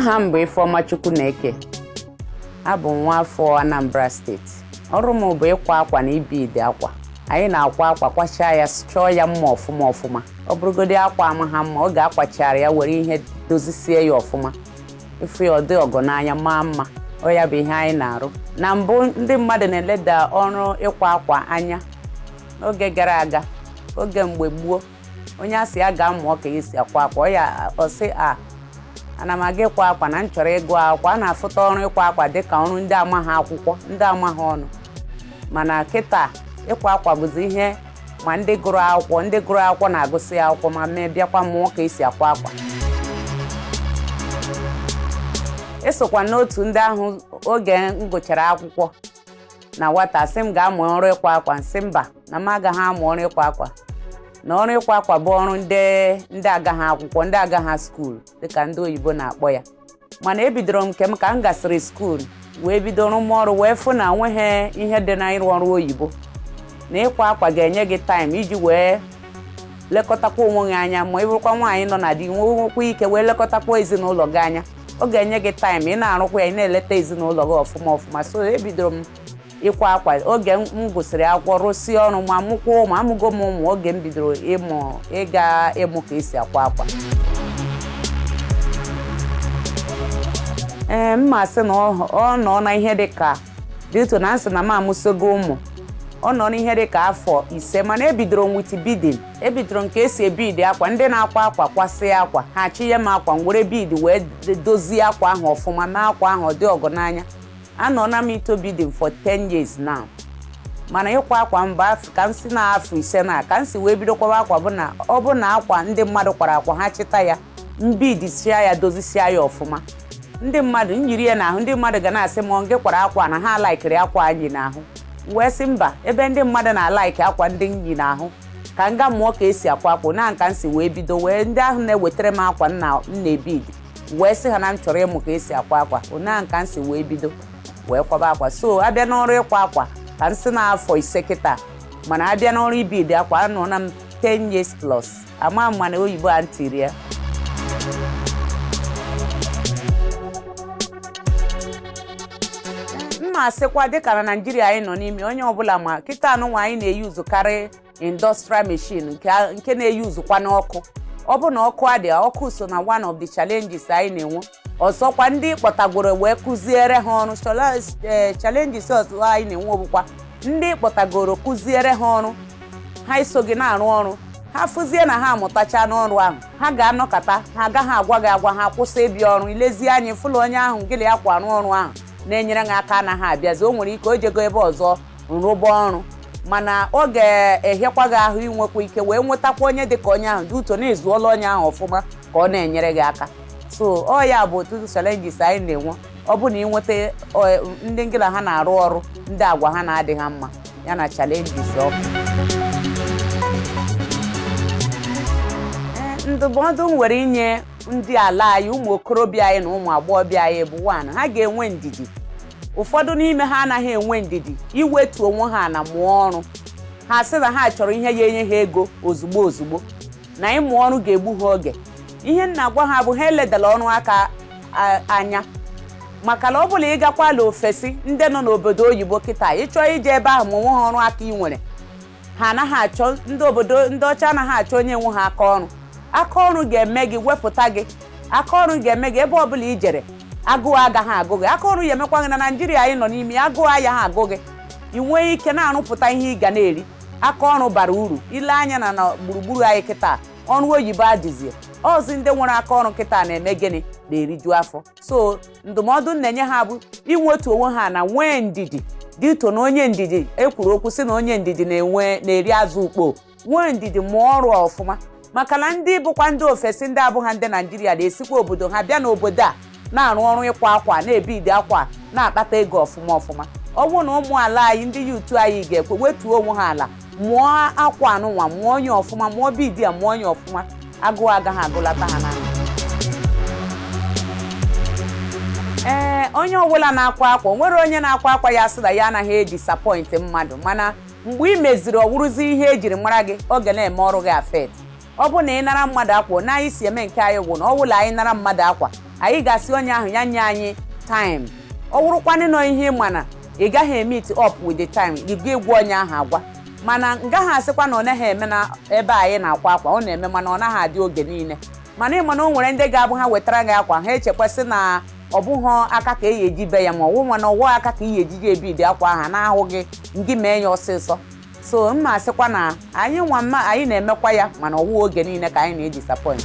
Aha m bụ Ifeọma Chukwuneke. Abụ m nwa afọ Anambra Steeti. Ọrụ m bụ ịkwa akwa na ibidi akwa. Anyị na-akwa akwa, kwachaa ya, chọọ ya mma ọfụma ọfụma. Ọ bụrụgodị akwa ama ha mma, ọ ga-akwachara ya were ihe dozisie ya ọfụma, ịfụ ya, ọ dị ọgọ n'anya, maa mma. Ọ ya bụ ihe anyị na-arụ. Na mbụ, ndị mmadụ na-eleda ọrụ ịkwa akwa anya n'oge gara aga. Oge mgbe gboo, onye a sị ya ga-amụọ ka esi akwa akwa, ọ ya ọ sị, "A ana m aga ịkwa akwa na m chọrọ ịgụ akwụkwọ." A na-afụta ọrụ ịkwa akwa dịka ọrụ ndị amaghị akwụkwọ, ndị amaghị ọnụ. Mana kịta, ịkwa akwa bụzi ihe ma ndị gụrụ akwụkwọ, ndị gụrụ akwụkwọ na-agụsị akwụkwọ ma mee bịakwa mụọ ka esi akwa akwa. Esokwa n'otu ndị ahụ, oge m gụchara akwụkwọ na nwata, sị m ga-amụ ọrụ ịkwa akwa, nsị mba, na m agaghị amụ ọrụ ịkwa akwa, na ọrụ ịkwa akwa bụ ọrụ ndị agaghị akwụkwọ, ndị agaghị school, dịka ndị oyibo na-akpọ ya. Mana ebidoro m nke m ka m gasịrị school, wee bido rụma ọrụ, wee fụ na nweghị ihe dị na ịrụ ọrụ oyibo, na ịkwa akwa ga-enye gị time iji wee lekọtakwa onwe gị anya, ma ị bụrụkwa nwaanyị nọ na di, nwekwa ike wee lekọtakwa ezinụlọ gị anya. Ọ ga-enye gị time ị na-arụkwa ya, ị na-eleta ezinụlọ gị ọfụma ọfụma. So ebidoro m ịkwa akwa oge m gụsịrị akwụkwọ, rụsie ọrụ ma mụkwa ụmụ. Amụgo m ụmụ oge m bidoro ịmụ, ịga ịmụ ka esi akwa akwa. Ee, m ma sị na ọ nọ na ihe dị ka dịtụ na nsị na m amụsogo ụmụ, ọ nọ n'ihe dị ka afọ 5. Mana ebidoro m with beading. Ebidoro m ka esi ebidi akwa. Ndị na-akwa akwa kwasị akwa ha, chịnye m akwa, m were bead wee dozie akwa ahụ ọfụma, mee akwa ahụ ọ dị ọgụ n'anya. Anọ na m into beading for 10 years now. Mana ịkwa akwa mba, ka m si na afọ 5 na ka m si wee bido kwawa akwa, bụ na ọ bụ na akwa ndị mmadụ kwara akwa ha chịta ya, mbidisia ya, dozisia ya ọfụma, ndị mmadụ nyiri ya n'ahụ, ndị mmadụ ga na-asị m, "Gị kwara akwa na ha laikiri akwa anyị n'ahụ." Wee sị mba, ebe ndị mmadụ na-alaiki akwa ndị nyi n'ahụ, ka m ga mụọ ka esi akwa akwa. Na nka m si wee bido, wee ndị ahụ na-ewetara m akwa nna m na-ebidi, wee sị ha na m chọrọ ịmụ ka esi akwa akwa. Na nka m si wee bido wee kwaba akwa. So abịa n'ọrụ ịkwa akwa, ka m si n'afọ 5 kịta. Mana abịa n'ọrụ ibidi akwa, anọ na m 10 years plus. Ama m mana oyibo a ntiri ya. Mma asịkwa, dịka na Naijiria anyị nọ n'ime, onye ọbụla ma kịta anụnwa, anyị na-eyuzukarị industrial machine nke na-eyuzukwa n'ọkụ. Ọ bụ na ọkụ adị, ọkụ so na one of the challenges anyị na-enwe. Ọzọkwa, ndị kpọtagoro wee kụziere ha ọrụ, challenges ọzọ anyị na-enwe bụkwa ndị kpọtagoro kụziere ha ọrụ, ha esoghị na-arụ ọrụ. Ha fụzie na ha amụtacha n'ọrụ ahụ, ha ga-anọkọta, ha agaghị agwa gị agwa, ha kwụsị ịbịa ọrụ. Ilezi anya, fụlụ onye ahụ gịlị ya kwa arụ ọrụ ahụ na-enyere ha aka anaghị abịazi. O nwere ike o jego ebe ọzọ nrụba ọrụ, mana ọ ga-ehiakwa gị ahụ inwekwa ike wee nwetakwa onye dị ka onye ahụ dị uto na ịzụọla onye ahụ ọfụma ka ọ na-enyere gị aka. So ọ ya bụ ọtụtụ challenges anyị na-enwe. Ọ bụ na ịnweta ndị ngịla ha na-arụ ọrụ, ndị agwa ha na-adịghị mma, ya na challenges ọkụ. Ndụmọdụ m nwere inye ndị ala anyị, ụmụ okorobịa anyị na ụmụ agbọghọbịa anyị, bụ one, ha ga-enwe ndidi. Ụfọdụ n'ime ha anaghị enwe ndidi iwetu onwe ha na mụọ ọrụ. Ha sị na ha chọrọ ihe ya enye ha ego ozugbo ozugbo, na ịmụ ọrụ ga-egbu ha oge. Ihe m na-agwa ha bụ ha eledala ọrụ aka anya, maka na ọ bụla ịgakwala ofesi, ndị nọ n'obodo oyibo kịta, ịchọọ ije ebe ahụ ma onwe ha ọrụ aka ị nwere, ha anaghị achọ. Ndị obodo ndị ọcha anaghị achọ onye nwe ha aka ọrụ. Aka ọrụ ga-eme gị wepụta gị, aka ọrụ ga-eme gị ebe ọbụla i jere, agụụ agaghị agụ gị. Aka ọrụ ya emekwa gị na Naijiria anyị nọ n'ime, agụụ agaghị agụ gị, ị nwee ike na-arụpụta ihe ị ga na-eri. Aka ọrụ bara uru. Ile anya na gburugburu anyị kịta, ọrụ oyibo adịzie ọzi. Ndị nwere aka ọrụ kịta na-eme gịnị? Na-eriju afọ. So ndụmọdụ m na-enye ha bụ inwetu onwe ha na nwee ndidi, dịto na onye ndidi ekwuru okwu sị na onye ndidi na-enwe na-eri azụ ukpo. Nwee ndidi, mụọ ọrụ ọfụma, maka na ndị bụkwa ndị ofesi, ndị abụghị ndị Naijiria, na-esikwa obodo ha bịa n'obodo a na-arụ ọrụ ịkwa akwa, na-ebidi akwa, na-akpata ego ọfụma ọfụma. Ọ bụrụ na ụmụ ala anyị, ndị youth anyị, ga-ekwe wetuo onwe ha ala, mụọ akwa anụnwa, mụọ onye ọfụma, mụọ bidi a, mụọ onye ọfụma, agụụ agaghị agụlata ha n'anya. Ee, onye ọbụla na-akwa akwa, o nwere onye na-akwa akwa ya sị na ya anaghị e disappoint mmadụ. Mana mgbe ị meziri, ọ wụrụzi ihe ejiri mara gị, ọ ga na-eme ọrụ gị affect. Ọ bụ na ị nara mmadụ akwa, na anyị si eme nke anyị gwụ na ọ bụla anyị nara mmadụ akwa. Anyị ga-asị onye ahụ ya nye anyị time. Ọ wụrụkwanụ nọ ihe ịma na ị gaghị e-meet up with the time, ị ga-egwu onye ahụ agwa. Mana m gaghị asịkwa na ọ naghị eme na ebe anyị na-akwa akwa. Ọ na-eme, mana ọ naghị adị oge niile. Mana ịma na o nwere ndị ga-abụ ha wetara gị akwa, ha echekwasị na ọ bụghị aka ka eyi eji be ya, ma ọwụ mana ọwụ aka ka iyi ejiji ebidi akwa ahụ na-ahụ gị ngị mee ya ọsịsọ. So mma asịkwa na anyị nwa mma, anyị na-emekwa ya, mana ọwụ oge niile ka anyị na-edisappoint.